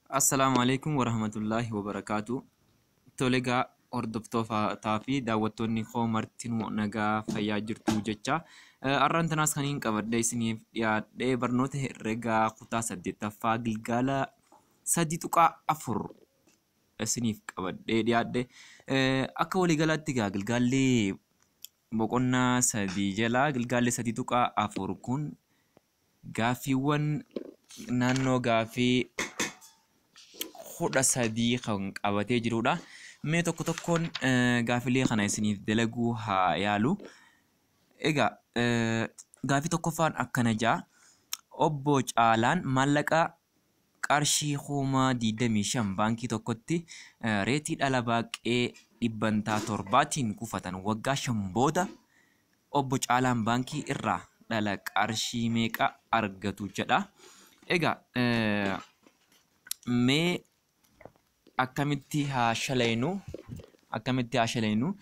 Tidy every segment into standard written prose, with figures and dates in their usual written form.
Assalaamu alaikum warahmatullaahi wabarakaatu. Tole egaa, hordoftootaa fi daawwattoonni koo martinuu nagaa fayyaa jirtu jecha. Har'aan tanaas kan hin qabadhe isiniif dhiyaadhee barnoota herreegaa kutaa 8ffaa gilgaala 3.4 isiniif qabadhee dhiyaadhe. Akka waliigalaatti egaa gilgaalli boqonnaa 3 jalaa gilgaalli 3.4 kun gaaffiiwwan naannoo gaaffii 13 kan qabatee jirudha. Mee tokko tokkoon gaaffilee kana isiniif dalaguu haa yaalu. Egaa gaaffii tokkoffaan akkana ja'a. Obbo Caalaan maallaqa qarshii 25,000 baankii tokkotti reetii dhala baaqee 7%tiin kuufatan waggaa 5 booda obbo Caalaan baankii irraa dhala qarshii meeqa argatu jedha. Egaa mee akkamitti haa shalaynu? Akkamitti haa shalaynu?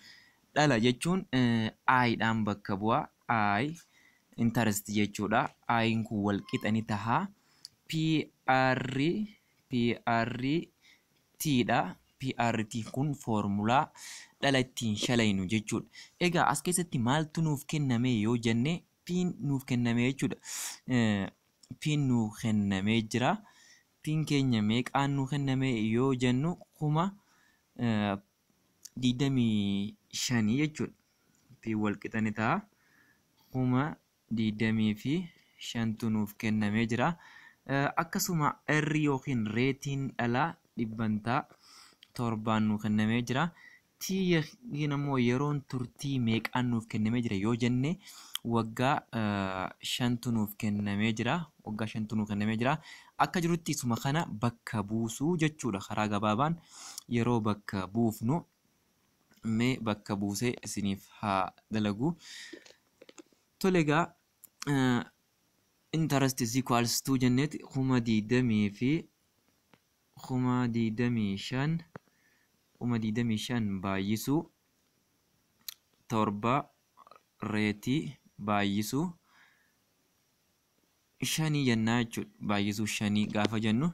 Dhala jechuun I dhaan bakka bu'a. I interest jechuudha. I'n kun wal qixa ni taha. PR PR T dha. PRT kun foormulaa dhala ittiin shalaynu jechuudha. Egaa as keessatti maaltu nuuf kenname yoo jenne, P'n nuuf kenname jechuudha. P'n nuuf kennamee jira. P'n keenya meeqaan nuuf kenname yoo jennu, 25,000 jechuudha. P'n wal qixa ni ta'a. 25,000tu nuuf kennamee jira. Akkasuma R yookiin reetiin dhalaa 7%n nuuf kennamee jira. T yookiin ammoo yeroon turtii meeqaan nuuf kennamee jira yoo jenne, waggaa 5tu nuuf kennamee jira. Waggaa 5tu nuuf kennamee jira. Akka jirutti isuma kana bakka buusuu jechuudha. Karaa gabaabaan yeroo bakka buufnu, mee bakka buusee isiniif haa dalagu. Tole egaa, interest is equals to jenneeti 20,000 fi 25,000, 25,000 baay'isuu 7 reetii baay'isuu 5 jennaa jechuudha. Baay'isuu 5 gaafa jennu,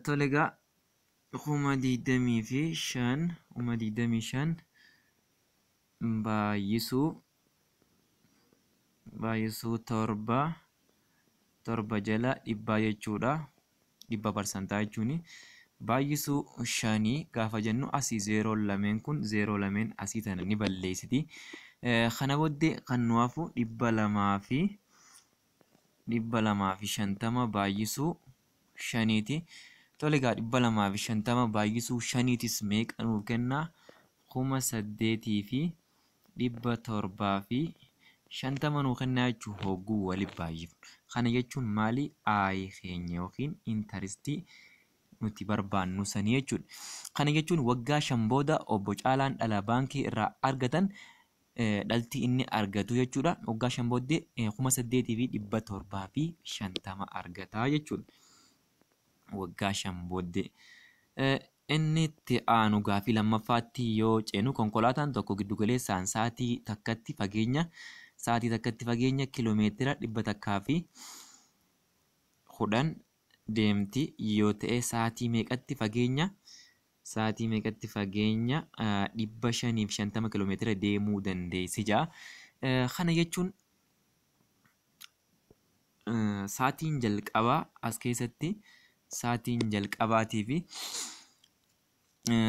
tole egaa, 25,000, 25,000 baay'isuu 7, 7 jala dhibbaa jechuudha. 100 parsantaa jechuuni. Baay'isuu 5 gaafa jennu, asii zeeroon lameen kun zeeroo lameen asii tana ni balleessiti. Kana booddee kan nu hafu 250 baay'isuu 5ti. Tole egaa, 250 baay'isuu 5tis meeqa nuuf kennaa? 8,750 nuu kennaa jechuun hogguu walitti baay'ifnu. Kana jechuun maali? I keenya yookiin interestii nuti barbaannu sanii jechuudha. Kana jechuun waggaa 5 booda obbo Caalaan dhala baankii irraa argatan, dhalti inni argatu jechuudha. Waggaa 5 booddee 8,750 argata jechuudha. Waggaa 5 booddee. Inni itti aanu gaafii lammaffaatti yoo ceenu, konkolaataan tokko giddugaleessaan sa'aatii takkatti fageenya kiiloomeetira 110 deemti yoo ta'e, sa'aatii meeqatti fageenya 550 kiiloomeetira deemuu dandeessi jaa. Kana jechuun sa'aatiin jalqabaa as keessatti sa'aatiin jalqabaatii fi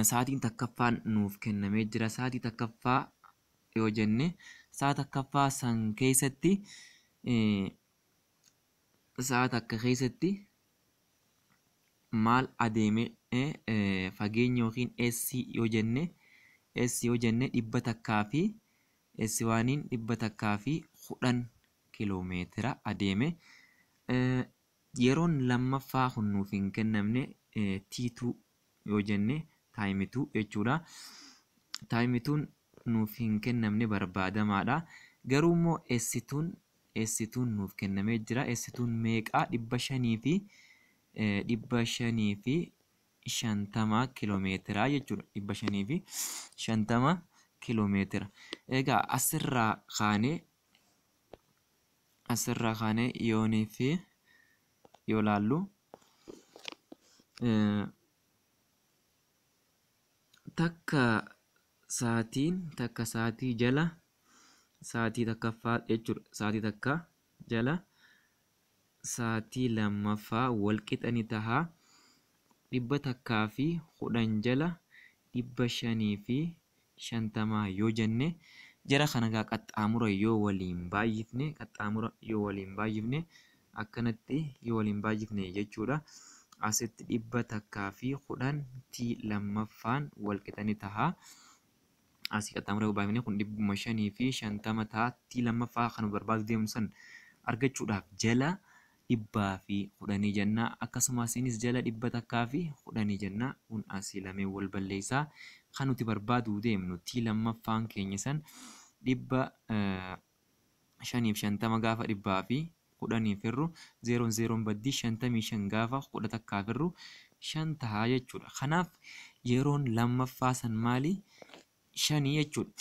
sa'aatiin takkaffaan nuuf kennamee jira. Sa'aatii takkaffaa yoo jenne, sa'a takkaffaa san keessatti, sa'a takka keessatti maal adeeme? Fageenya yookiin S yoo jenne, S yoo jenne 100 fi S oneiin 110 kiiloomeetira adeeme. Yeroon lammaffaa kun nuuf hin kennamne. T2 yoo jenne, time 2 jechuudha. Time twon nuuf hin kennamne, barbaadamaadha. Garuu immoo S twon nuuf kennamee jira. S twon meeqaa? 550 kiiloomeetira jechuudha. 550 kiiloomeetira. Egaa asirraa kaanee yoonii fi yoo laallu, Takka sa'aatiin takka sa'aatii jala sa'aatii takkaffaa jechuudha. Sa'aatii takka jala sa'aatii lammaffaa walqixa ni taha 110 jala 550 yoo jenne, jara kana gaa qaxxaamura yoo waliin baay'ifne, qaxxaamura yoo waliin baay'ifne, akkanatti yoo waliin baay'ifne jechuudha. Asitti 110 T lammaffaan walqixa ni taha. Asii qaxxaamura yoo baay'ifne kun 550 ta'a. T lammaffaa kan barbaadu deemnu san argachuudhaaf jala 110 jenna. Akkasumas isinis jala 110 jenna. Kun asii lameen wal balleessaa. Kan nuti barbaadu deemnu T lammaffaan keenya san 550 gaafa 110 firru 0 0 baddii, 55 gaafa 11 firru 5 ta'a jechuudha. Kanaaf yeroon lammaffaa san maali? 5 jechuudha.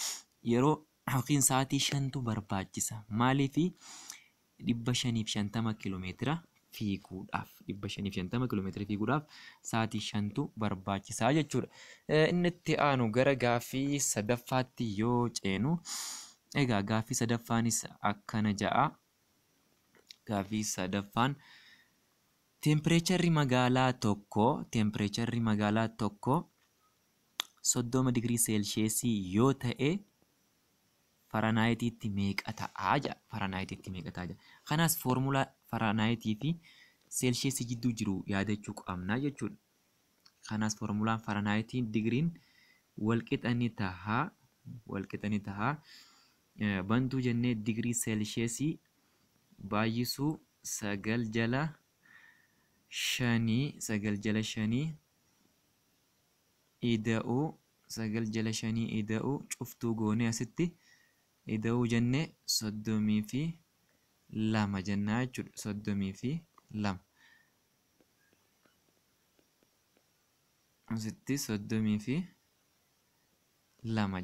Yeroo yookiin sa'aatii 5tu barbaachisa. Maaliifi? 550 kiiloomeetira fiiguudhaaf, 550 kiiloomeetira fiiguudhaaf sa'aatii 5tu barbaachisaa jechuudha. Inni itti aanu gara gaaffii sadaffaatti yoo ceenu, egaa gaaffii sadaffaanis akkana ja'a. Gaaffii sadaffaan teempireecharri magaalaa tokko, teempireecharri magaalaa tokko 30 digirii seelsheesii yoo ta'e Faranaayitiitti meeqa ta'aa jedha. Faranaayitiitti meeqa ta'a jedha. Kanaas foormulaa Faranaayitii fi seelsheesii jidduu jiru yaadachuu qabna jechuudha. Kanaas foormulaan Faranaayitiin digiriin walqixa ni taha, walqixa ni taha bantuu jennee digirii seelsheesii baay'isuu 9 jala 5, 9 jala 5 ida'uu, 9 jala 5 ida'uu cuftuu goonee asitti ida'uu jennee 32 jennaa jechuudha. 32 asitti 32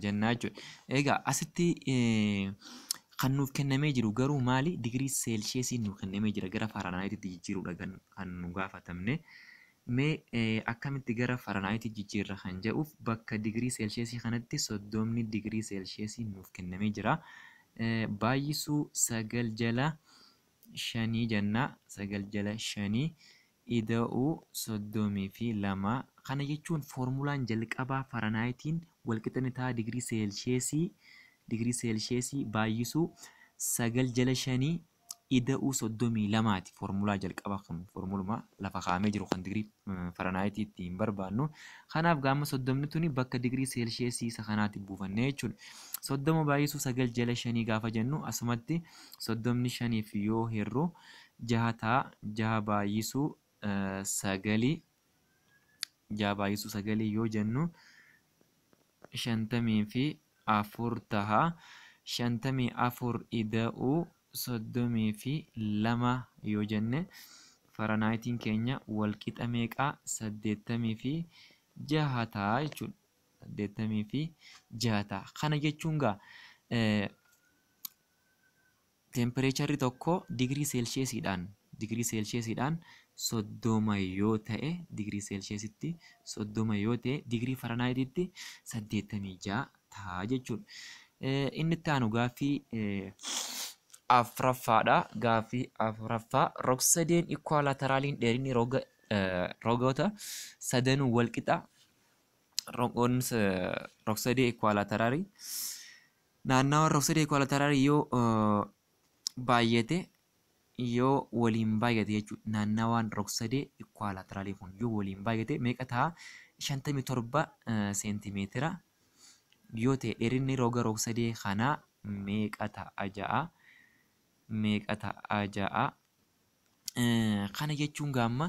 jennaa jechuudha. Egaa asitti kan nuuf kennamee jiru garuu maali? Digirii seelsheesiin nuuf kennamee jira, gara Faaranaayitiitti jijjiiruudha kan nu gaafatamne. Mee akkamitti gara Faaranaayitiitti jijjiirra kan jedhuuf bakka digirii seelsheesii kanatti 30 digirii seelsheesii nuuf kennamee jira. Baay'isuu 9 jala 5 jenna. 9 jala 5 ida'uu 32. Kana jechuun foormulaan jalqabaa Faranaayitiin walqixa ni ta'a digirii seelsheesii, digirii seelsheesii baay'isuu 9 jala 5 ida'uu 32ti. Foormulaa jalqabaa kun foormuluma lafa kaa'amee jiru kan digirii Faranaayitii ittiin barbaannu. Kanaaf gaama 30 tuni bakka digirii seelsheesii isa kanaatti buufannee jechuudha. 30 baay'isuu 9 jala 5 gaafa jennu asumatti 30 5f yoo hirru 6 ta'a. 6 baay'isuu 9, 6 baay'isuu 9 yoo jennu 54 taha. 54 ida'uu 32 yoo jenne Faranaayitiin keenya walqixa meeqaa? 86 ta'a jechuudha. 86 ta'a. Kana jechuun gaa teempireecharri tokko digirii seelsheesiidhaan, digirii seelsheesiidhaan 30 yoo ta'e, digirii seelsheesitti 30 yoo ta'e, digirii Faranaayitiitti 86 ta'a jechuudha. Inni itti aanu gaaffii afuraffaadha. Gaaffii afuraffaa rog-sadeen ikkuwaalaateraaliin dheerinni rogoota sadanuu walqixa. Rogoon rog-sadee ikkuwaalaateraalii naannawa rog-sadee ikkuwaalateraalii yoo baay'ate, yoo waliin baay'ate jechuudha. Naannawaan rog-sadee ikkuwaalateraalii kun yoo waliin baay'ate meeqa ta'a? 57 seentimeetira yoo ta'e dheerinni roga rog-sadee kanaa meeqa ta'a ja'a? Meeqa ta'a ja'a? Kana jechuun gaamma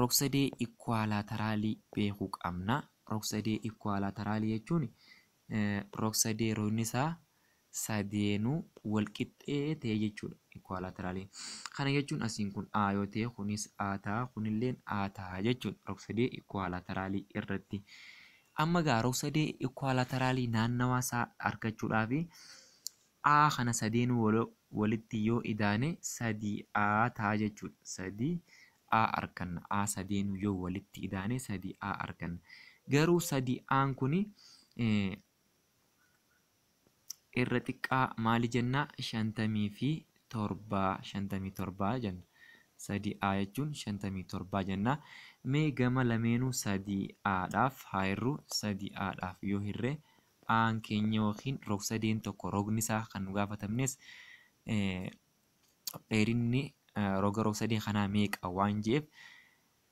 rog-sadee ikkuwaalateraalii beekuu qabna. Rog-sadee ikkuwaalateraalii jechuun rog-sadee rogni isaa sadeenuu walqixxee ta'e jechuudha ikkuwaalaateraaliin. Kana jechuun asiin kun A yoo ta'e kunis A ta'a, kunilleen A ta'a jechuudha rog-sadee ikkuwaalateraalii irratti. Amma gaa rog-sadee ikkuwaalateraalii naannawaa isaa argachuudhaaf A kana sadeenuu walitti yoo idaane 3A ta'a jechuudha. 3 A arganna. A sadeenuu yoo walitti idaane 3 A arganna. Garuu 3 A'n kuni irra xiqqaa maali jenna? 57 57 jenna. 3 A jechuun 57 jenna. Mee gama lameenuu 3 A'dhaaf haa hirru. 3 A'dhaaf yoo hirre A'n keenya yookiin rog-sadeen tokko rogni isaa kan nu gaafatamnes dheerinni roga rog-sadee kanaa meeqa waan je'eef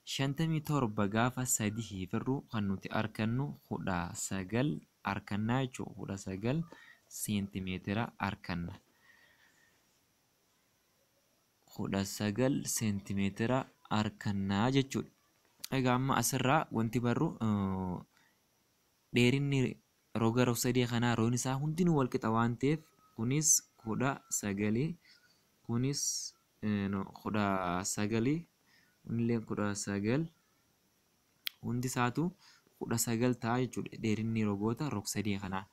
57 gaafa 3 hirru kan nuti argannu 19 argannaa jechuudha. 19 seentimeetira arganna. 19 seentimeetira argannaa jechuudha. Egaa amma asirraa wanti barru dheerinni roga rog-sadee kanaa roon isaa hundinuu wal qixa waan ta'eef kunis 19 kunis 19 kunillee 19 hundi isaatu 19 ta'a jechuudha. Dheerinni rogoota rog-sadee kanaa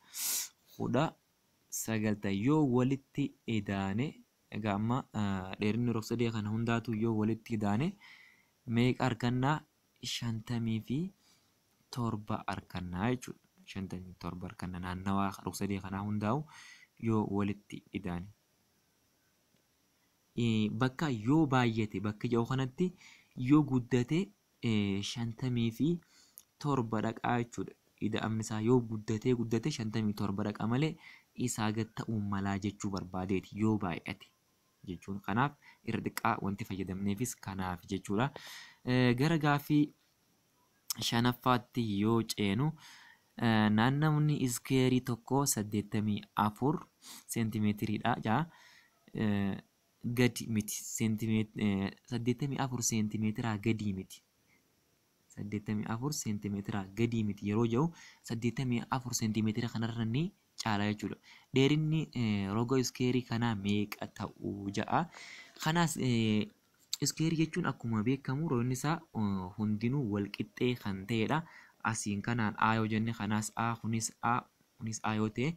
19 ta'a yoo walitti idaane. Egaa amma dheerinni rog-sadee kana hundaatu yoo walitti idaane meeqa argannaa? 57 argannaa jechuudha. 57 arganna naannawaa rog-sadee kanaa hundaa'u yoo walitti idaane. Bakka yoo baay'ate bakka jedhu kanatti yoo guddate 57 dhaqaa jechuudha. Ida'amni isaa yoo guddate 57 dhaqa malee isaa gad ta'uu malaa jechuu barbaadeeti yoo baay'ate jechuun. Kanaaf irra xiqqaa wanti fayyadamneefis kanaaf jechuudha. Gara gaaffii shanaffaatti yoo ceenu naannawni iskeerii tokko 84 seentimeetiriidha jaa. Gadi miti 84 seentimeetiraa gadi miti. 84 seentimeetiraa gadi miti yeroo jedhu 84 seentimeetira kanarra ni caala jechuudha. Dheerinni roga iskeerii kanaa meeqa ta'uu ja'a. Kanaas iskeerii jechuun akkuma beekamu rogni isaa hundinuu wal qixxee kan ta'edha. Asiin kanaan A yoo jenne kanaas A kunis A kunis A yoo ta'e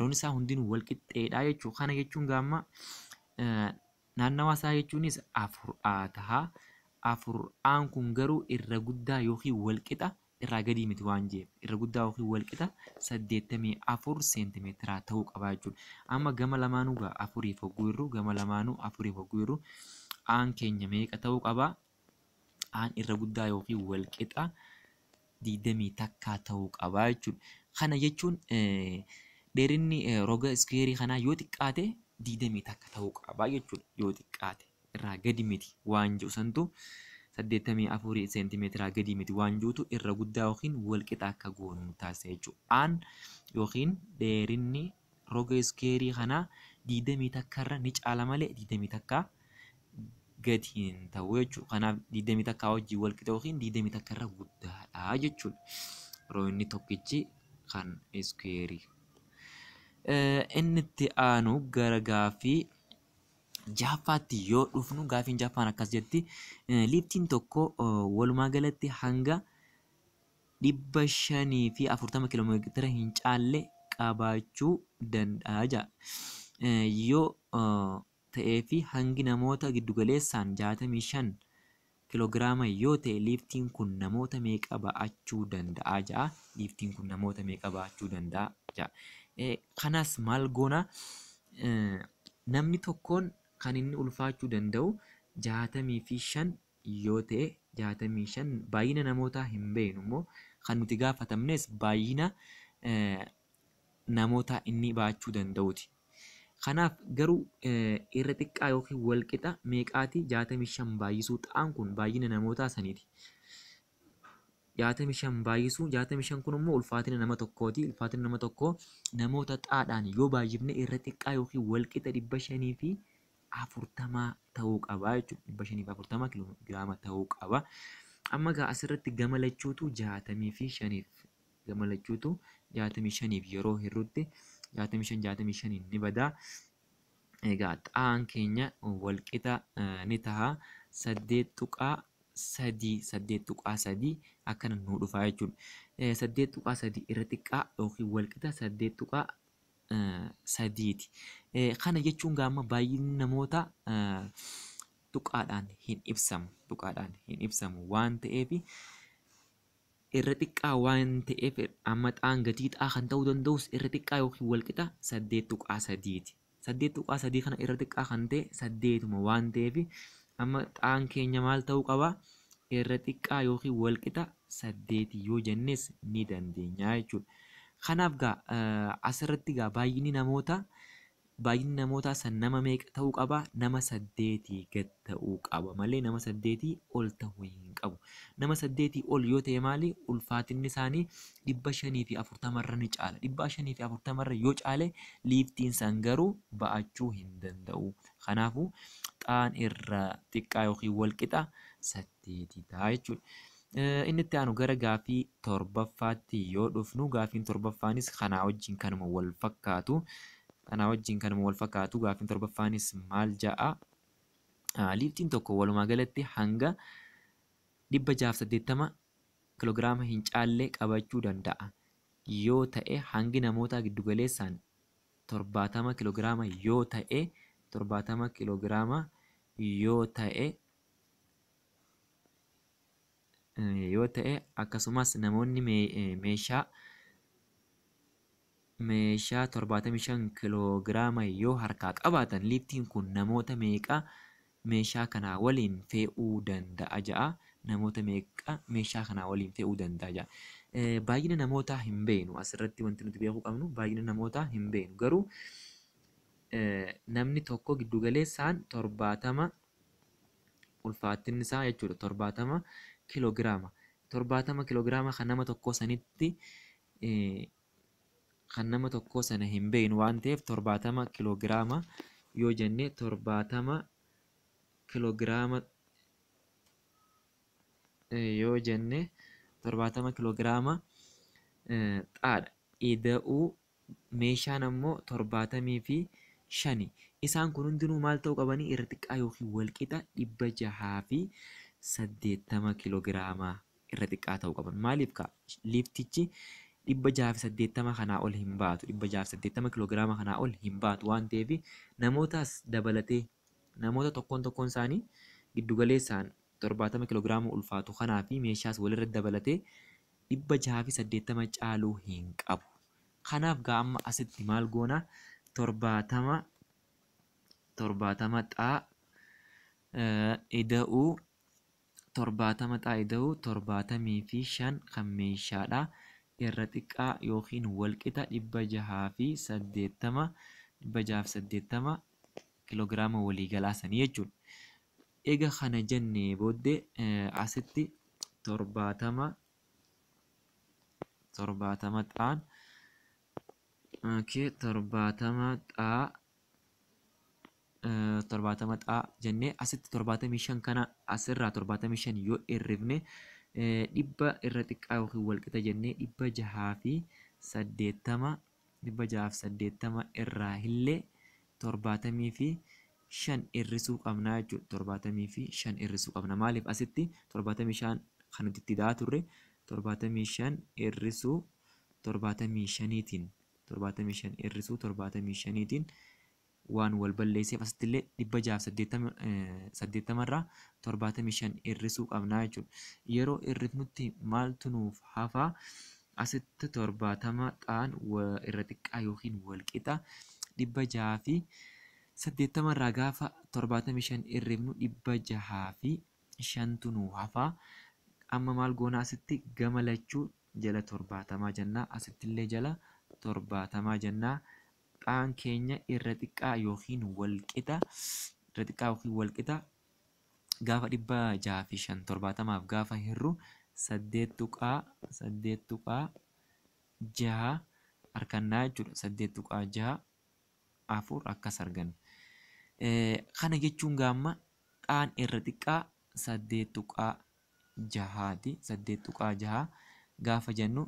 rogni isaa hundinuu wal qixxeedha jechuudha. Kana jechuun gaamma naannawaa isaa jechuunis 4A ta'a. 4A'n kun garuu irra guddaa yookiin wal qixa irraa gadi miti waan jeef irra guddaa yookiin wal qixa 84 seentimeetiraa ta'uu qaba jechuudha. Amma gama lamaanuu gaa 4 hogguu irru gama lamaanuu 4 hogguu irru A'n keenya meeqa ta'uu qaba? A'n irra guddaa yookiin wal qixa 21 ta'uu qaba jechuudha. Kana jechuun dheerinni roga iskeerii kanaa yoo xiqqaate 21 ta'uu qaba jechuudha. Yoo xiqqaate irraa gadi miti waan jiru santu 84 seentimeetiraa gadi miti waan jirutu irra guddaa yookiin wal qixa akka goonu taasisa jechuudha. A'n yookiin dheerinni roga iskeerii kanaa 21 irra ni caala malee 21 gadi hin ta'u jechuudha. Kanaaf 21 wajjin wal qixa yookiin 21 irra guddaadha jechuudha. Rogni tokkichi kan iskeerii. Inni itti aanu gara gaaffii jahaffaatti yoo dhufnu gaaffiin jahaffaan akkas jetti. Liiftiin tokko walumaa galatti hanga 540 kiiloomeetira hin caalle qabaachuu danda'a jedha. Yoo ta'ee fi hangi namoota giddugaleessaan 65 kiiloogiraama yoo ta'e liiftiin kun namoota meeqa ba'achuu danda'a jedha. Liiftiin kun namoota meeqa ba'achuu danda'a jedha. Kanas maal goona? Namni tokkoon kan inni ulfaachuu danda'u 65 yoo ta'e 65 baay'ina namootaa hin beeknu immoo kan nuti gaafatamnes baay'ina namoota inni baachuu danda'uti. Kanaaf garuu irra xiqqaa yookiin wal qixa meeqaati? 65 baay'isuu xa'aan kun baay'ina namootaa saniiti. 65 baay'isuu 65 kun immoo ulfaatina nama tokkooti. Ulfaatina nama tokkoo namoota xaadhaan yoo baay'ifne irra xiqqaa yookiin wal qixa 540 ta'uu qaba jechuudha. 540 kiiloogiraama ta'uu qaba. Amma egaa asirratti gama lachuutu 65 gama lachuutu 65 yeroo hirrutti 65 65 ni bada. Egaa xa'aan keenya wal qixa ni ta'a 8.3 8.3 akkana nu dhufa jechuudha. 8.3 irra xiqqaa yookiin wal qixa 8.3ti. Kana jechuun gaama baay'inni namoota Tuqaadhaan hin ibsamu. Tuqaadhaan hin ibsamu waan ta'eef irra xiqqaa waan ta'eef amma xaan gatii xaa kan ta'uu danda'us irra xiqqaa yookiin walqixa 8.3ti. 8.3 kana irra xiqqaa kan ta'e 8 waan ta'eef amma xaan keenya maal ta'uu qaba? Irra xiqqaa yookiin walqixa 8 yoo jennes ni dandeenya jechuudha. Kanaaf gaa asirratti gaa baay'inni namootaa san nama meeqa ta'uu qaba? Nama 8 gad ta'uu qaba malee nama 8 ol ta'uu hin qabu. Nama 8 ol yoo ta'e maali? Ulfaatinni isaanii 540 irra ni caala. 540 irra yoo caale liiftiin san garuu ba'achuu hin danda'u. Kanaafuu xaan irra xiqqaa yookiin walqixa 8 ta'a jechuudha. Inni itti aanu gara gaaffii torbaffaatti yoo dhufnu gaaffiin torbaffaanis kanaa wajjin kanuma wal fakkaatu. Kanaa wajjin kanuma wal fakkaatu gaaffiin torbaffaanis maal ja'a? Liiftiin tokko walumaa galatti hanga 680 kiloogiraama hin caalle qabachuu danda'a. Yoo ta'e hangi namootaa giddugaleessaan 70 kiloogiraama yoo ta'e 70 kiloogiraama yoo ta'e akkasumas namoonni meeshaa 75 kiloogiraama yoo harkaa qabaatan liiftiin kun namoota meeqa meeshaa kanaa waliin fe'uu danda'a ja'a. Namoota meeqa meeshaa kanaa waliin fe'uu danda'a ja'a. Baay'ina namootaa hin beeknu. Asirratti wanti nuti beekuu qabnu baay'ina namootaa hin beeknu. Garuu namni tokko giddugaleessaan 70 ulfaatinni isaa jechuudha 70 kiloogiraama. 70 kiloogiraama kan nama tokkoo sanitti kan nama tokkoo sana hin beeknu waan ta'eef 70 kiloogiraama yoo jenne 70 kiloogiraama yoo jenne 70 kiloogiraama xaadha. Ida'uu meeshaan ammoo 75. Isaan kun hundinuu maal ta'uu qabanii? Irra xiqqaa yookiin walqixa 680 kiloogiraama irra xiqqaa ta'uu qaban. Maaliif kaa liiftichi 680 kanaa ol hin baatu. 680 kiloogiraama kanaa ol hin baatu waan ta'eef namootaas dabalatee namoota tokkoon tokkoon isaanii giddugaleessaan 70 kiloogiraama ulfaatu kanaa fi meeshaas walirra dabalatee 680 caaluu hin qabu. Kanaaf gaa amma asitti maal goona? 70 xaa ida'uu 70 xaa ida'uu 75 kan meeshaadha. Irra xiqqaa yookiin walqixa 680 kiloogiraama waliigalaa sanii jechuudha. Egaa kana jennee booddee asitti 70 xaan 70 xaa 70 xaa jennee asitti 75 kana asirraa 75 yoo hirrifne dhibba irra xiqqaa yookiin walqixa jennee 680 680 irraa illee 75 hir'isuu qabna jechuudha. 75 hir'isuu qabna. Maaliif asitti 75 kan nuti itti da'aa turre 75 hir'isuu 75tiin 75 hir'isuu 75tiin waan wal balleesseef asitti illee 680 irraa 75 hir'isuu qabna jechuudha. Yeroo hir'ifnutti maaltu nuuf hafaa? Asitti 70 xaan irra xiqqaa yookiin walqixa 680 irraa gaafa 75 hir'ifnu 605 nu hafaa. Amma maal goona asitti gama lachuu jala 70 jennaa asitti illee jala 70 jennaa. Xaan keenya irra xiqqaa yookiin walqixa irra xiqqaa yookiin walqixa gaafa 605 70 gaafa hirru 8.8.6 harkannaa jechuudha. 8.64 akkas arganna. Kana jechuun gaamma xaan irra xiqqaa 8.6ti. 8.6 gaafa jennu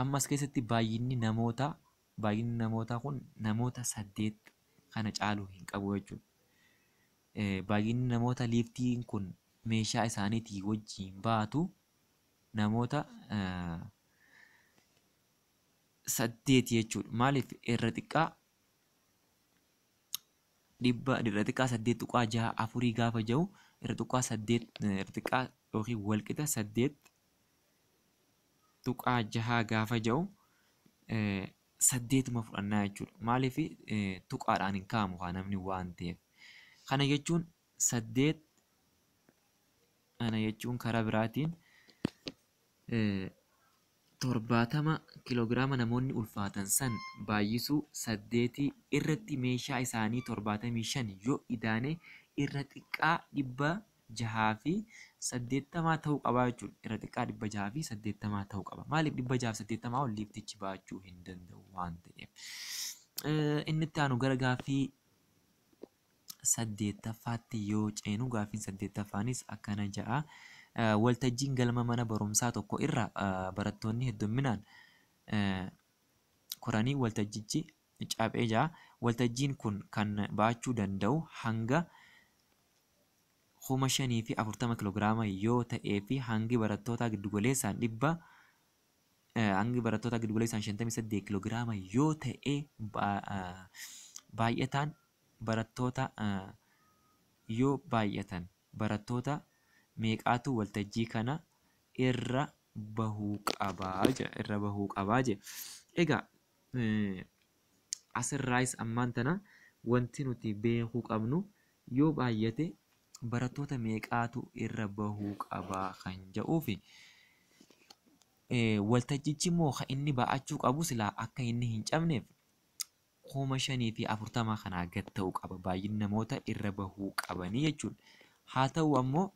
ammas keessatti baay'inni namootaa kun namoota 8 kana caaluu hin qabu jechuudha. Baay'inni namoota liiftiin kun meeshaa isaaniitii wajjin baatu namoota 8 jechuudha. Maaliif irra xiqqaa Dhibba irra xiqqaa 8.64 gaafa jiru irra xiqqaa 8 irra xiqqaa yookiin walqixa 8.6 gaafa jiru 8 fudhannaa jechuudha. Maaliif tuqaadhaan hin kaa'amu haa namni waan ta'eef. Kana jechuun 8, kana jechuun karaa biraatiin 70 kiloogiraama namoonni ulfaatan san baay'isuu 8 irratti meeshaa isaanii 75 yoo idaane irra xiqqaa 680 ta'uu qaba jechuudha. Irra xiqqaa 680 ta'uu qaba. Maaliif 680 ol liiftichi baachuu hin danda'u waan ta'eef. Inni itti aanu gara gaaffii 8ffaatti yoo ceenu gaaffiin 8ffaanis akkana ja'a. Waltajjiin galma mana barumsaa tokko irra barattoonni hedduminaan koranii waltajjichi caphee ja'a. Waltajjiin kun kan baachuu danda'u hanga 5040 kiloogiraama yoo ta'ee fi hangi barattootaa giddugaleessaan dhibba hangi barattootaa giddugaleessaan 58 kiloogiraama yoo ta'e baay'ataan barattoota yoo baay'atan barattoota meeqaatu waltajjii kana irra bahuu qabaa jedha. Irra bahuu qabaa jedha. Egaa asirraayis ammaan tana wanti nuti beekuu qabnu yoo baay'ate barattoota meeqaatu irra bahuu qabaa kan jedhuufi waltajjichi immoo kan inni baachuu qabu silaa akka inni hin cabneef 5040 kanaa gad ta'uu qaba. Baay'inni namoota irra bahuu qabanii jechuudha. Haa ta'u ammoo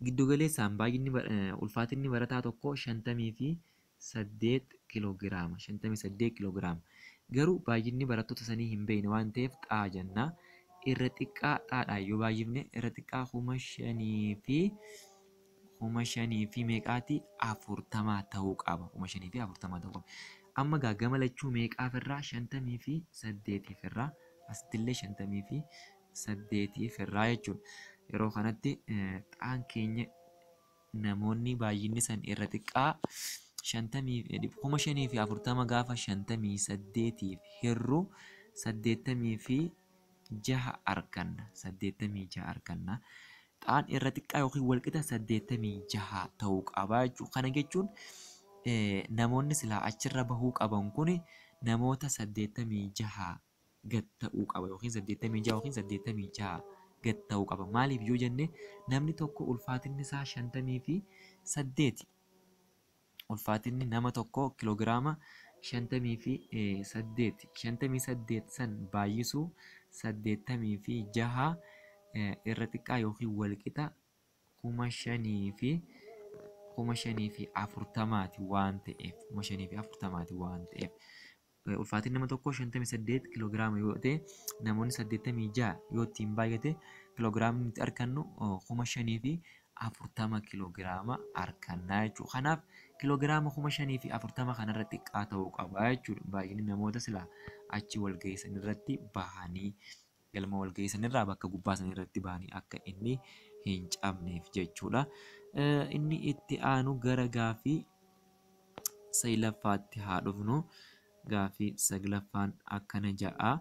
giddugaleessaan baay'inni ulfaatinni barataa tokko 58 kiloogiraama. 58 kiloogiraama. Garuu baay'inni barattoota sanii hin beekne waan ta'eef xaa jenna. Irra xiqqaa xaadhaan yoo baay'ifne irra xiqqaa 5,000 fi meeqaati 40 ta'uu qaba. 5,040 ta'uu qaba. Amma gaa gama lachuu meeqaaf irraa 58 irraa asittillee 58 irraa jechuudha. Yeroo kanatti xaan keenya namoonni baay'inni san irra xiqqaa 5,040 gaafa 58 hirru 86 arganna. 86 arganna. Xaan irra xiqqaa yookiin walqixa 86 ta'uu qaba jechuudha. Kana jechuun namoonni silaa achirra bahuu qaban kun namoota 86 gad ta'uu qaba yookiin 86 yookiin 86 gad ta'uu qaba. Maaliif yoo jenne namni tokko ulfaatinni isaa 58. Ulfaatinni nama tokko kiloogiraama 58. 58 san baay'isuu 86 irra xiqqaa yookiin walqixa 5,040 waan ta'eef 5,040 waan ta'eef ulfaatinni nama tokko 58 kiloogiraama yoo ta'e namoonni 86 yoo ittiin baay'ate kiloogiraamni nuti argannu 5,040 kiloogiraama arganna jechuudha. Kanaaf kiloogiraama 5,040 kanarra xiqqaa ta'uu qaba jechuudha. Baay'inni namoota silaa achi walgahii sanirratti bahanii galma walgahii sanirraa bakka gubbaa sanirratti bahanii akka inni hin cabneef jechuudha. Inni itti aanu gara gaaffii 9ffaatti haa dhufnu. Gaaffii 9ffaan akkana ja'a.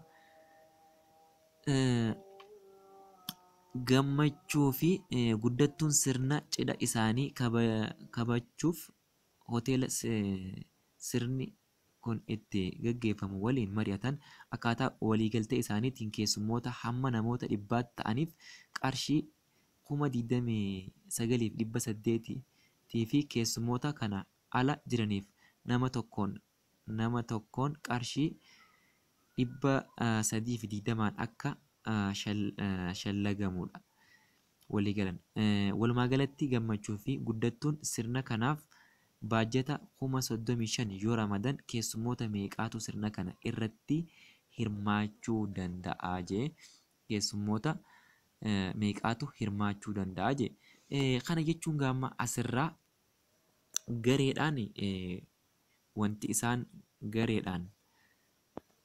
Gammachuu fi guddattuun sirna cidha isaanii kabachuuf hoteela sirni kun itti gaggeeffamu waliin mari'atan akkaataa waliigaltee isaaniitiin keessummoota hamma namoota 100 ta'aniif qarshii 29,800 fi keessummoota kana ala jiraniif nama tokkoon qarshii 320 akka shallagamudha. Waliigalan. Walumaa galatti gammachuu fi guddattuun sirna kanaaf baajata 35,000 yoo ramadan keessummoota meeqaatu sirna kana irratti hirmaachuu danda'a jee keessummoota meeqaatu hirmaachuu danda'a jee. Kana jechuun gaama asirraa gareedhaan wanti isaan gareedhaan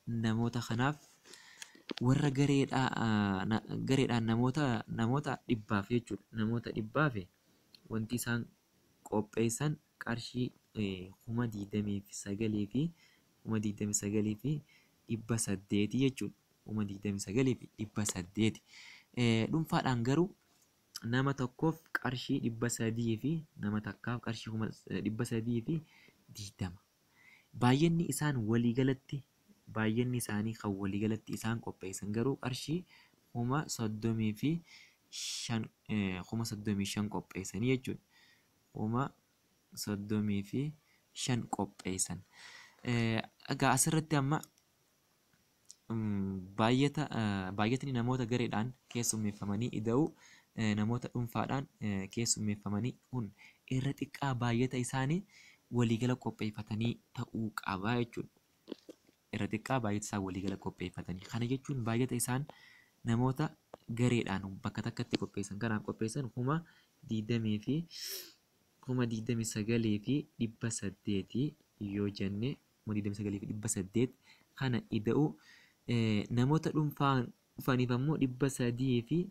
namoota kanaaf warra gareedhaan namoota 100 jechuudha. Namoota 100 wanti isaan qopheessan qarshii 29,800 jechuudha. 29,800. Dhuunfaadhaan garuu nama tokkoof qarshii 300 fi nama takkaaf qarshii 320. Baay'inni isaan waliigalatti baay'inni isaanii kan waliigalatti isaan qopheessan garuu qarshii 35,000 35,000 qopheessanii jechuudha. 35,000 qopheessan. Egaa asirratti amma baay'atni namoota gareedhaan keessummeeffamanii ida'uu namoota dhuunfaadhaan keessummeeffamanii kun irra xiqqaa baay'ata isaanii waliigala qopheeffatanii ta'uu qaba jechuudha. Irra xiqqaa baay'ata isaan waliigala qopheeffatanii. Kana jechuun baay'ata isaan namoota gareedhaan bakka takkatti qopheessan kanaaf qopheessan 29,800 yoo jenne 29,800 kana ida'uu namoota dhuunfaan dhufaniif ammoo 320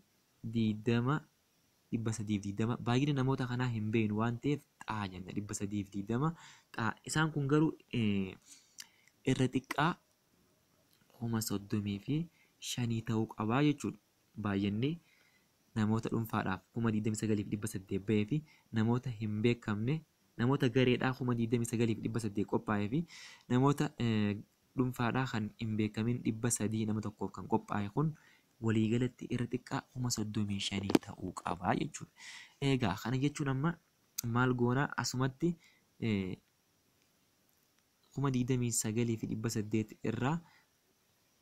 320 baay'ina namoota kanaa hin beeknu waan ta'eef xaa jenna 320 xaa. Isaan kun garuu irra xiqqaa 35,000 ta'uu qabaa jechuudha. Baay'inni namoota dhuunfaadhaaf 29,800 bahee fi namoota hin beekamne namoota gareedhaa 29,800 qophaa'ee fi namoota dhuunfaadhaa kan hin beekamin 300 nama tokkoof kan qophaa'e kun waliigalatti irra xiqqaa 35,000 ta'uu qabaa jechuudha. Egaa kana jechuun amma maal goonaa asumatti 29,800 irraa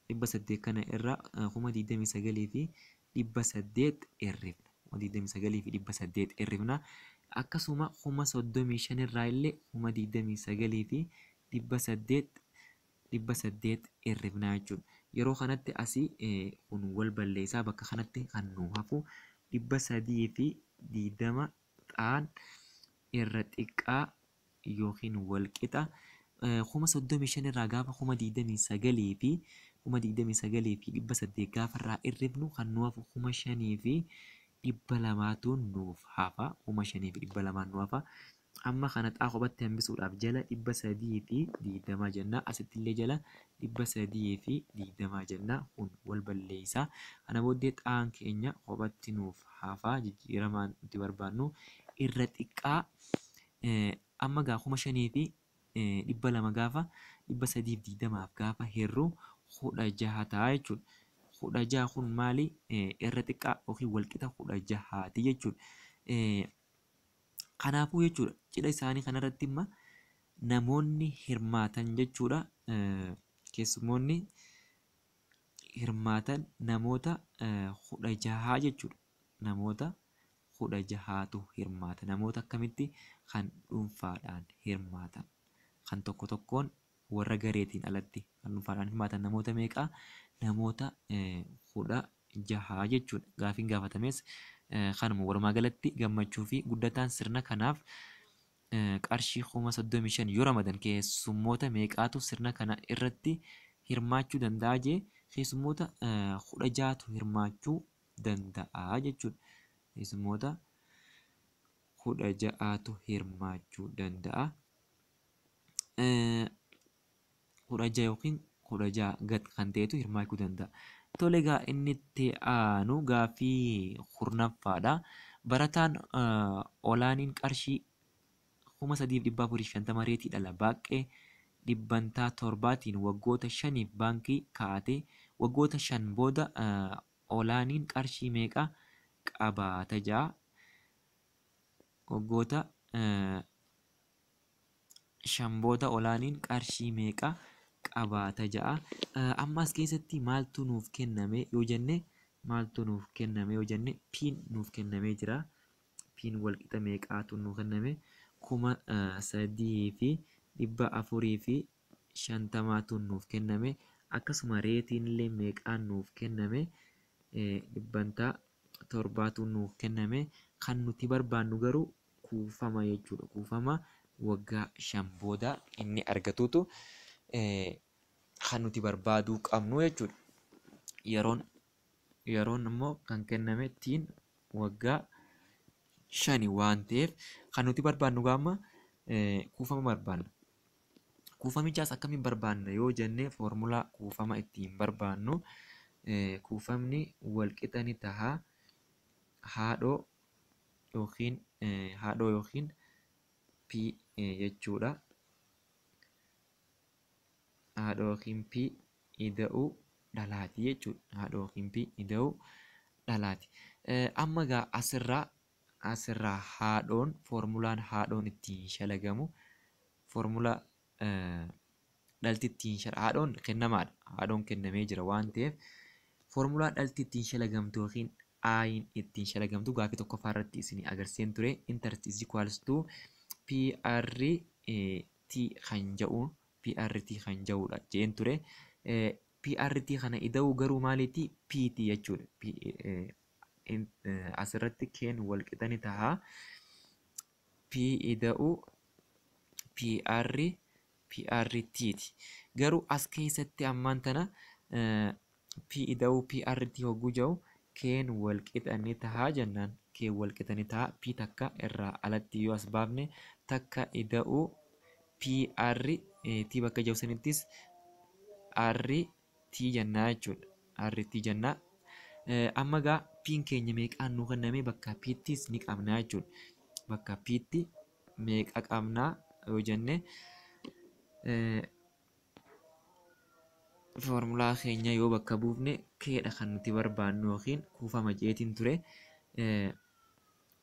800 kana irraa 29,800 hirrifna. 29,800 hirrifna. Akkasuma 35,000 irraa illee 29,800 800 hirrifna jechuudha. Yeroo kanatti asii kun wal balleessaa bakka kanatti kan nu hafu 320 xaan irra xiqqaa yookiin wal qixa 35,000 irraa gaafa 29,000 fi 29,800 gaafa irraa hirrifnu kan nu hafu 5,200 nuuf hafa. 5,200 nu hafa. Amma kana xaa kophatti hambisuudhaaf jala 320 jenna. Asitti illee jala 320 jenna. Kun wal balleessaa. Kana booddee xaan keenya kophatti nuuf hafa. Jijjiiramaan nuti barbaannu irra xiqqaa amma gaa 5,200 gaafa 320 gaafa hirru 16 ta'a jechuudha. 16 kun maali? Irra xiqqaa yookiin walqixa 16ti jechuudha. Kanaafuu jechuudha cidha isaanii kanarratti imma namoonni hirmaatan jechuudha. Keessummoonni hirmaatan namoota 16 jechuudha. Namoota 16tu hirmaata. Namoota akkamitti kan dhuunfaadhaan hirmaatan. Kan tokko tokkoon warra gareetiin alatti kan dhuunfaadhaan hirmaatan namoota meeqaa? Namoota 16 jechuudha. Gaafiin gaafatames kanuma walumaa galatti gammachuu fi guddataan sirna kanaaf qarshii 35,000 yoo ramadan keessummoota meeqaatu sirna kana irratti hirmaachuu danda'a jee keessummoota 16tu hirmaachuu danda'a jechuudha. Keessummoota 16tu hirmaachuu danda'a. 16 yookiin 16 gad kan ta'etu hirmaachuu danda'a. Tole egaa inni itti aanu gaaffii 10ffaadha. Barataan olaaniin qarshii 3,450 reetii dhala baaqee 7%tiin waggoota 5f baankii kaa'ate waggoota 5 booda olaaniin qarshii meeqa qabaata ja'a? Waggoota 5 booda olaaniin qarshii meeqa qabaata ja'a? Amma as keessatti maaltu nuuf kenname yoo jenne maaltu nuuf kenname yoo jenne piin nuuf kennamee jira. Piin walqixa meeqaatu nuuf kenname? 3,450 nuuf kenname. Akkasuma reetiin illee meeqaan nuuf kenname? 7% nuuf kenname. Kan nuti barbaannu garuu kuufama jechuudha. Kuufama waggaa 5 booda inni argatutu kan nuti barbaaduu qabnu jechuudha. Yeroon immoo kan kenname ittiin waggaa 5 waan ta'eef kan nuti barbaannu gaama kuufama barbaanna. Kuufamichaas akkamiin barbaanna yoo jenne foormulaa kuufama ittiin barbaannu Kuufamni walqixa ni taha haadhoo yookiin haadhoo yookiin P jechuudha. Haadhoo yookiin P ida'uu dhalaati jechuudha. Haadhoo yookiin P ida'uu dhalaati. Amma egaa asirraa haadhoon foormulaan haadhoon ittiin shalagamu foormulaa dhalti ittiin haadhoon kennamaadha. Haadhoon kennamee jira waan ta'eef foormulaa dhalti ittiin shalagamtu yookiin I'n ittiin shalagamtu gaafii tokkoffaa irratti isin agarsiiseen ture. Interest is equals to PRT kan jedhu PRT kan jedhudha jeen ture. PRT kana ida'uu garuu maaliiti? PT jechuudha. Asirratti keen walqixa ni taha. P ida'uu PR PRT ti. Garuu as keessatti ammaan tana P ida'uu PRT hogguu jedhu keen walqixa ni taha jennaan. Keen walqixa ni taha. P takka irraa alatti yoo as baafne takka ida'uu PR T bakka jiru sanittis R T jennaa jechuudha. R T jennaa. Amma egaa P'n keenya meeqaan nuu kenname bakka P'ttis ni qabnaa jechuudha. Bakka P'tti meeqa qabnaa yoo jenne foormulaa keenya yoo bakka buufne K'dha kan nuti barbaannu yookiin kuufama jeetiin ture.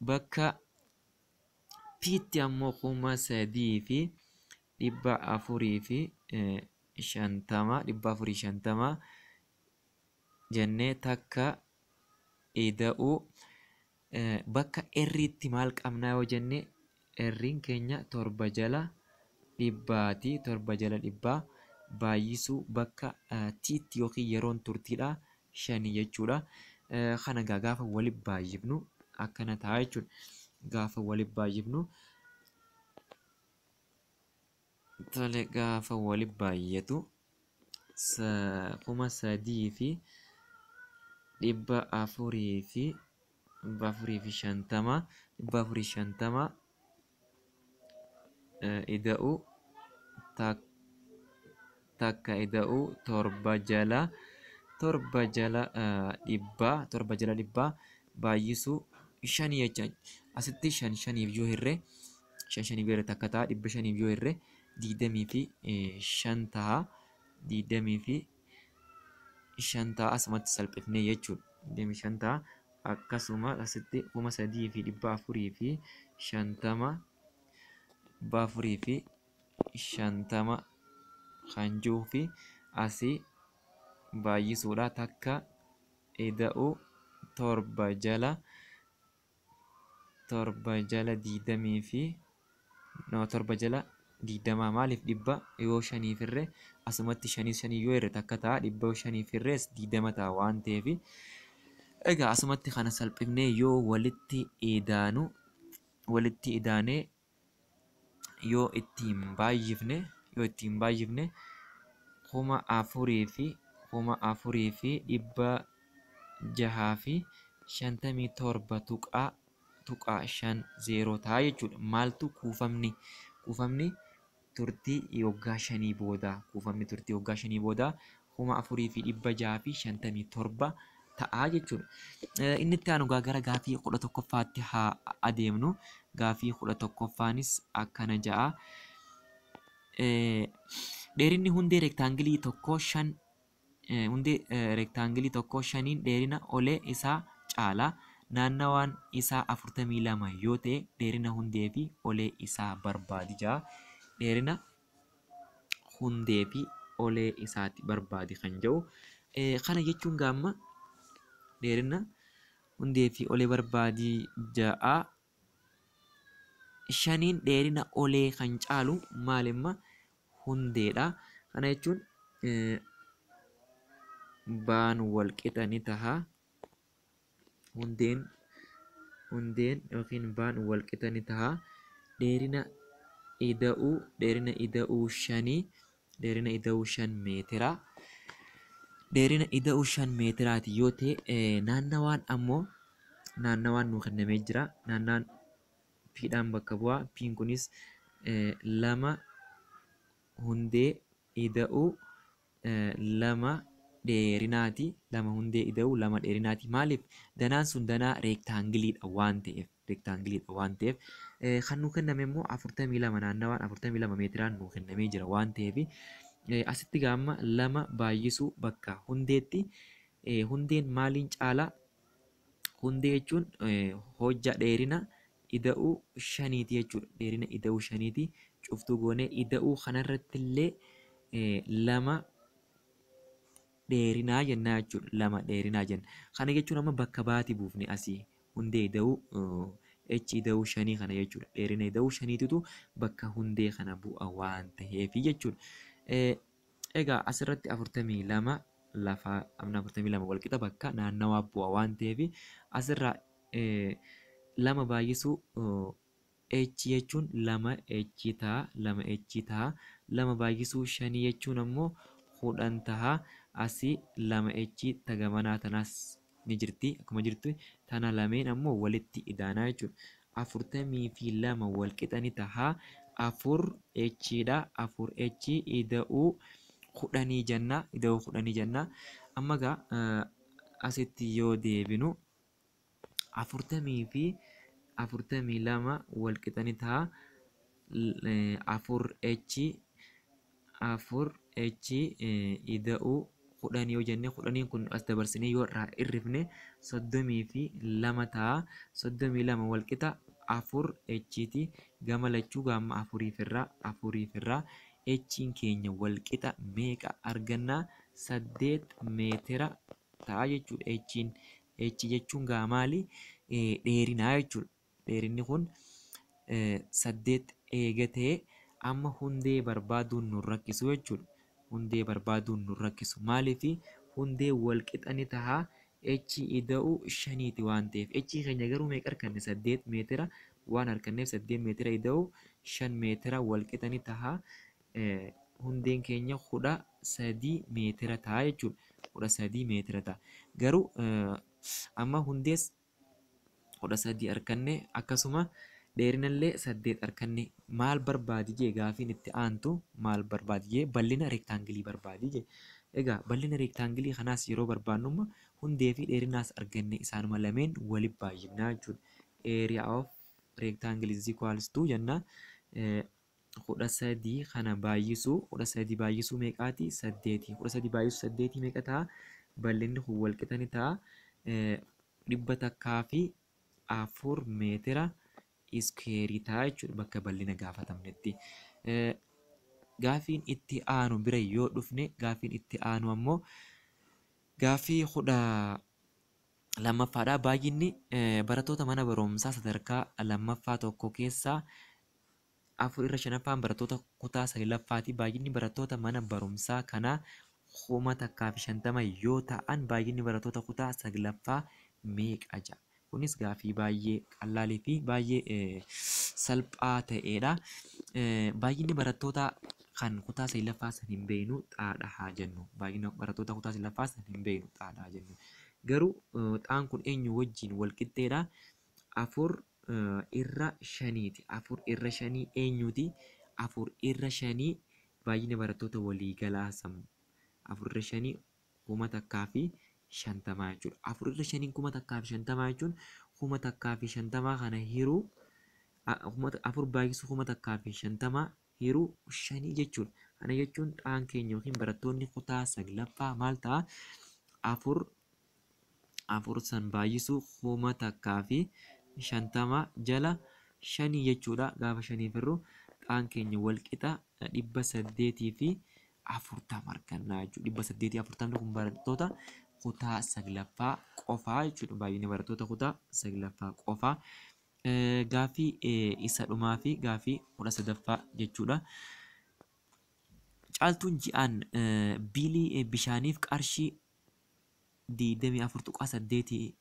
Bakka P'tti ammoo 3450 450 jennee takka ida'uu bakka R'tti maal qabnaa yoo jenne R'n keenya 7 jala dhibbaati 7 jala dhibbaa baay'isuu bakka T'tti yookiin yeroon turtiidha 5 jechuudha. Kana egaa gaafa walitti baay'ifnu akkana ta'a jechuudha. Gaafa walitti baay'ifnu tole gaafa walitti baay'atu 3450 450 ida'uu takka ida'uu 7 jala 7 jala dhibbaa 7 jala dhibbaa baay'isuu 5 jecha. Asitti 5 5 yoo hirre 5 5 yoo hirre takka ta'a 500 yoo hirre 25 ta'a 25 ta'a asumatti salphifnee jechuudha. 25 ta'a akkasuma asitti 3450 450 kan jiruu fi asii baay'isuudha takka ida'uu 7 jala 7 jala 20 fi 7 jala 20 maaliif dhibba yoo 5 hirre asumatti 5 5 yoo hirre takka ta'a dhibba yoo 5 hirres 20 ta'a waan ta'eef egaa asumatti kana salphifnee yoo walitti idaanu walitti idaanee yoo ittiin baay'ifne 4657 tuqaa 50 ta'a jechuudha. Maaltu kuufamni turtii waggaa 5 booda kuufamni turtii waggaa 5 booda 4657 ta'a jechuudha. Inni itti aanu gara gaafii 11ffaatti haa adeemnu. Gaafii 11ffaanis akkana ja'a. Dheerinni hundee reektaangilii tokko 5 hundee reektaangilii tokko 5 dheerina olee isaa caala. Naannawaan isaa 42 yoo ta'e dheerina hundee fi olee isaa barbaadi ja'a. Dheerina hundee fi olee isaati barbaadi kan jedhu. Kana jechuun gaamma dheerina hundee fi olee barbaadi ja'a. 5 dheerina olee kan caalu maalimma hundeedha. Kana jechuun baan wal qixa ni taha. Hundeen yookiin baan wal qixa ni taha. Dheerina ida'uu 5 dheerina ida'uu 5 meetira. Dheerina ida'uu 5 meetiraati yoo ta'e naannawaan ammoo naannawaan nuu kennamee jira. Naannawaan P'dhaan bakka bu'a. P'n kunis 2 hundee ida'uu 2 dheerinaati. 2 hundee ida'uu 2 dheerinaati. Maaliif danaan sun danaa reektaangiliidha waan ta'eef. Reektaangiliidha waan ta'eef kan nuu kenname immoo 42 naannawaan 42 meetiraan nuu kennamee jira waan ta'eef asitti gaamma 2 baay'isuu bakka hundeetti hundeen maaliin caalaa? Hundee jechuun hojja dheerina ida'uu 5 jechuudha. Dheerina ida'uu 5 cuftuu goonee ida'uu kanarratti illee 2 dheerinaa jennaa jechuudha. 2 dheerinaa jenna. Kana jechuun amma bakka baati buufne asii hundee ida'uu h ida'uu 5 kana jechuudha. Dheerina ida'uu 5tu bakka hundee kana bu'a waan ta'eef jechuudha. Egaa asirratti 42 lafa amna 42 walqixa bakka naannawaa bu'a waan ta'eef asirraa 2 baay'isuu h jechuun 2 h ta'a 2 h ta'a 2 baay'isuu 5 jechuun ammoo 10 ta'a. Asii 2 h tagamanaa tanaas ni jirti akkuma jirtu tana lameen ammoo walitti idaanaa jechuudha. 42 walqixa ni ta'a. 4 h dha. 4 h ida'uu 10 jenna. Ida'uu 10 jenna. Amma egaa asitti yoo deebinu 42 walqixa ni ta'a. 4 h 4 h ida'uu 10 yoo jenne 10 kun as dabarsinee yoo irraa hirrifne 32 ta'a. 32 walqixa 4 h ti. Gama lachuu gaamma 4 irraa 4 irraa h'n keenya walqixa meeqa argannaa? 8 meetira ta'a jechuudha. H'n h jechuun gaa maali? Dheerinaa jechuudha. Dheerinni kun 8 eegatee amma hundee barbaaduun nu rakkisu jechuudha. Hundee barbaaduun nu rakkisu. Maaliif hundee walqixa ni ta'a h ida'uu 5 waan ta'eef. H keenya garuu meeqa arganne? 8 meetira waan arganneef 8 meetira ida'uu 5 meetira walqixa ni ta'a. Hundeen keenya 13 meetira ta'a jechuudha. 13 meetira ta'a. Garuu amma hundees 13 arganne akkasuma dheerinallee 8 arganne. Maal barbaadi jee gaafiin itti aantu maal barbaadi jee bal'ina reektaangilii barbaadi jee. Egaa bal'ina reektaangilii kanaas yeroo barbaannumma hundee fi dheerinaas arganne isaanuma lameen walitti baay'ifnaa jechuudha. Area of rectangle is equals to jenna 13 kana baay'isuu 13 baay'isuu meeqaati? 8. 13 baay'isuu 8 meeqa ta'a? Bal'inni kun walqixa ni ta'a. 104 meetira iskeerii ta'a jechuudha bakka bal'ina gaafatamnetti. Gaafiin itti aanu bira yoo dhufne gaafiin itti aanu ammoo gaafii 12ffaadha. Baay'inni barattoota mana barumsaa sadarkaa 2ffaa tokko keessaa 4 irra 5ffaan barattoota kutaa 9ffaati. Baay'inni barattoota mana barumsaa kanaa 1050 yoo ta'an baay'inni barattoota kutaa 9ffaa meeqa jedha. Kunis gaafii baay'ee qal'aalii fi baay'ee salphaa ta'edha. Baay'inni barattoota kan kutaa 9ffaa san hin beeknu xaadha haa jennu. Baay'ina barattoota kutaa 9ffaa san hin beeknu xaadha haa jennu. Garuu xaan kun eenyu wajjin wal qixxeedha? 4 irra 5ti. 4 irra 5 eenyuti? 4 irra 5 baay'ina barattoota waliigalaa san 4 irra 5 1050 jechuudha. 4 irra 5 1050 jechuun 1050 kana hiruu 4 baay'isuu 1050 hiruu 5 jechuudha. Kana jechuun xaan keenya yookiin barattoonni kutaa 9ffaa maal ta'a? 4 san baay'isuu 1050 jala 5 jechuudha. Gaafa 5 firru xaan keenya walqixa 840 argannaa jechuudha. 840 kun barattoota kutaa 9ffaa qofaa jechuudha. Baay'inni barattoota kutaa 9ffaa qofaa. Gaafii isa dhumaa fi gaafii 13ffaa jechuudha. Caaltuun ji'aan biilii bishaaniif qarshii 24.8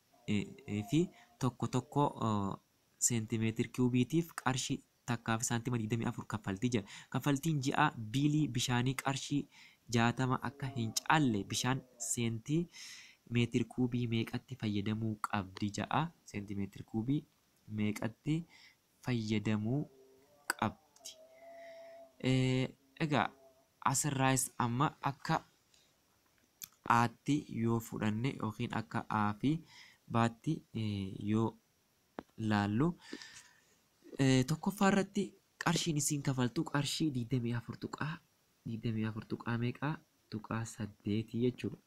fi 1 seentimeetir kiubiitiif qarshii 1 fi saantima 24 kaffaltii jira. Kaffaltiin ji'a biilii bishaanii qarshii 60 akka hin caalle bishaan seentimeetir kuubii meeqatti fayyadamuu qabdi ja'a. Seentimeetir kuubii meeqatti fayyadamuu qabdi? Egaa asirraayis amma akka Aatti yoo fudhanne yookiin akka A fi B'tti yoo laallu, tokkoffaa irratti qarshiin isiin kafaltu qarshii 24 tuqaa 24 tuqaa meeqaa tuqaa 8 jechuudha.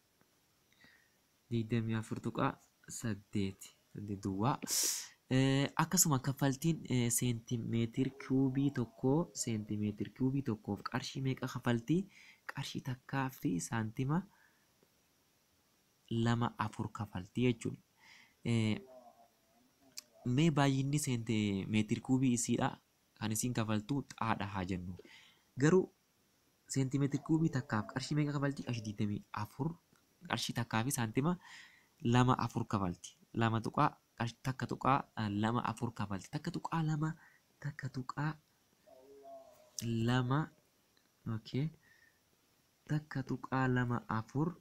24 tuqaa 8 duwwaa. Akkasuma kaffaltiin seentimeetir kiubii tokkoo, seentimeetir kiubii tokkoof qarshii meeqa kafaltii? Qarshii 1 fi saantima 24 kafaltii jechuudha. Mee baay'inni seentimeetir kiubii isiidha kan isiin kafaltu xaadha haa jennu. Garuu seentimeetir kiubii takkaaf qarshii meeqa kafaltii? Qarshii 24, qarshii 1 fi saantima 24 kafalti. 2 tuqaa 1 tuqaa 2 4 kafalti. 1 tuqaa 2, 1 tuqaa 2, okay, 1 tuqaa 2 4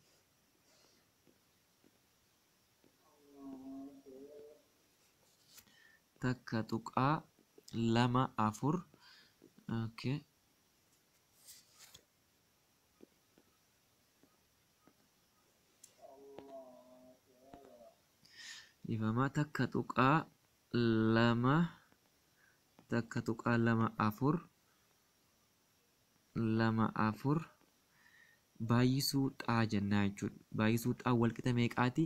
1 tuqaa 2 4, okay, 1 tuqaa 2, 1 tuqaa 2 4 2 4 baay'isuu xaa jennaa jechuudha. Baay'isuu xaa walqixa meeqaati?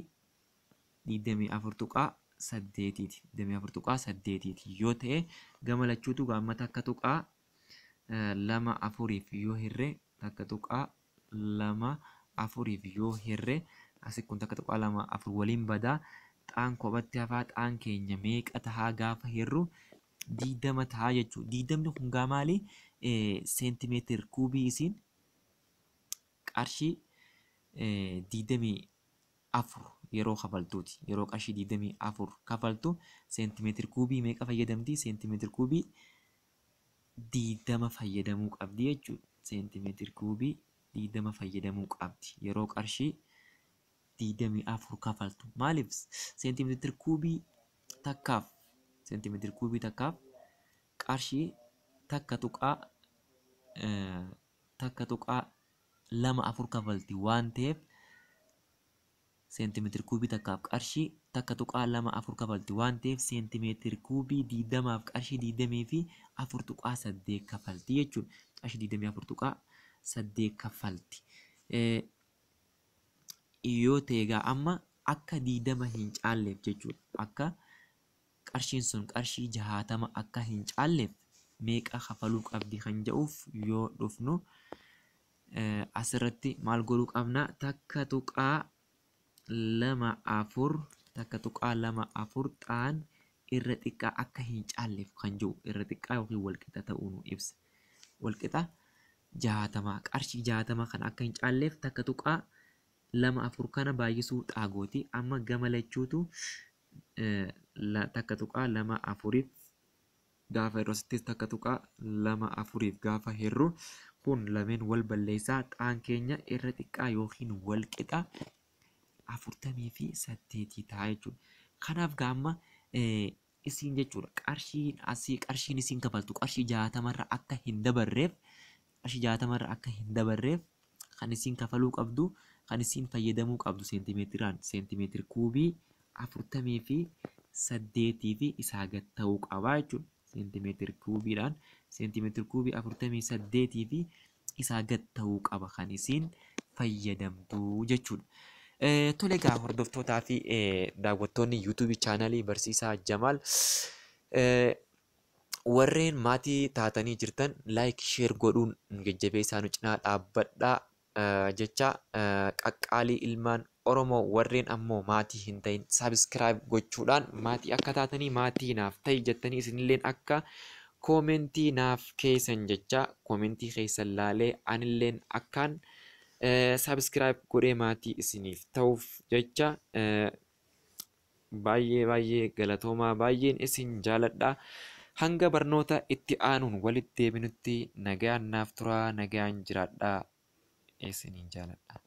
24 tuqaa 8ti. 24 tuqaa 8ti yoo ta'e, gama lachuutu gaamma 1 tuqaa 2 4f yoo hirre, 1 tuqaa 2 4f yoo hirre, asi kun 1 tuqaa 2 4 waliin badaa, xaan kophatti hafaa. Xaan keenya meeqa tahaa gaafa hirru? 20 tahaa jechuudha. 20 kun gaa maali? Seentimeetir kuubii isiin qarshii 24 yeroo kafaltuuti. Yeroo qarshii 24 kafaltu seentimeetir kuubii meeqa fayyadamti? Seentimeetir kuubii 20 fayyadamuu qabdi jechuudha. Seentimeetir kuubii 20 fayyadamuu qabdi yeroo qarshii 24 kafaltu. Maaliif? Seentimeetir kuubii takkaaf, seentimeetir kuubii takkaaf qarshii 1 tuqaa 1 tuqaa 2 4 kafalti waan ta'eef, seentimeetir kuubii takkaaf qarshii 1 tuqaa 2 4 kafalti waan ta'eef, seentimeetir kuubii 20f qarshii 24 tuqaa 8 kafalti jechuudha. Qarshii 24 tuqaa 8 kafalti. Yoo ta'e egaa amma akka 20 hin caalleef jechuudha. Akka qarshiin sun qarshii 60 akka hin caalleef meeqa kafaluu qabdi kan jedhuuf yoo dhufnu, asirratti maal godhuu qabna? 1 tuqaa 2 4, 1 tuqaa 2 4 xaan irra xiqqaa akka hin caalleef kan jiru irra xiqqaa yookiin walqixa ta'uu nu ibsa. Walqixa 60, qarshii 60 kan akka hin caalleef 1 tuqaa 2 4 kana baay'isuu xaagooti. Amma gama lachuutu 1 tuqaa 2 4f gaafa yeroo asittis 1 tuqaa 2 4f gaafa hirru, kun lameen wal balleessaa, xaan keenya irra xiqqaa yookiin walqixa 48 ta'a jechuudha. Kanaaf gaamma isiin jechuudha qarshiin asii, qarshiin isiin kafaltu qarshii 60 irra akka hin dabarreef, qarshii 60 irra akka hin dabarreef kan isiin kafaluu qabdu, kan isiin fayyadamuu qabdu seentimeetiraan seentimeetir kuubii 48 fi isaa gad ta'uu qaba jechuudha. Seentimeetir kuubiidhaan seentimeetir kuubii 48 fi isaa gad ta'uu qaba kan isiin fayyadamtu jechuudha. Tole egaa hordoftootaa fi daawwattoonni yuutuubii chaanalii Barsiisaa Jamaal, warreen maatii taatanii jirtan laayik sheer godhuun jajjabeessaa nu cinaa dhaabbadhaa jecha qaqqaalii ilmaan Oromoo. Warreen ammoo maatii hin ta'in sabiskiraayib gochuudhaan maatii akka taatanii, maatii naaf ta'i jettanii isinilleen akka koomentii naaf keessan jecha, koomentii keessan laalee anilleen akkaan sabiskiraayib godhee maatii isiniif ta'uuf jecha, baay'ee baay'ee galatoomaa, baay'een isin jaaladha. Hanga barnoota itti aanuun walitti deebinutti nagaan naaf turaa, nagaan jiraadhaa, isiniin jaaladha.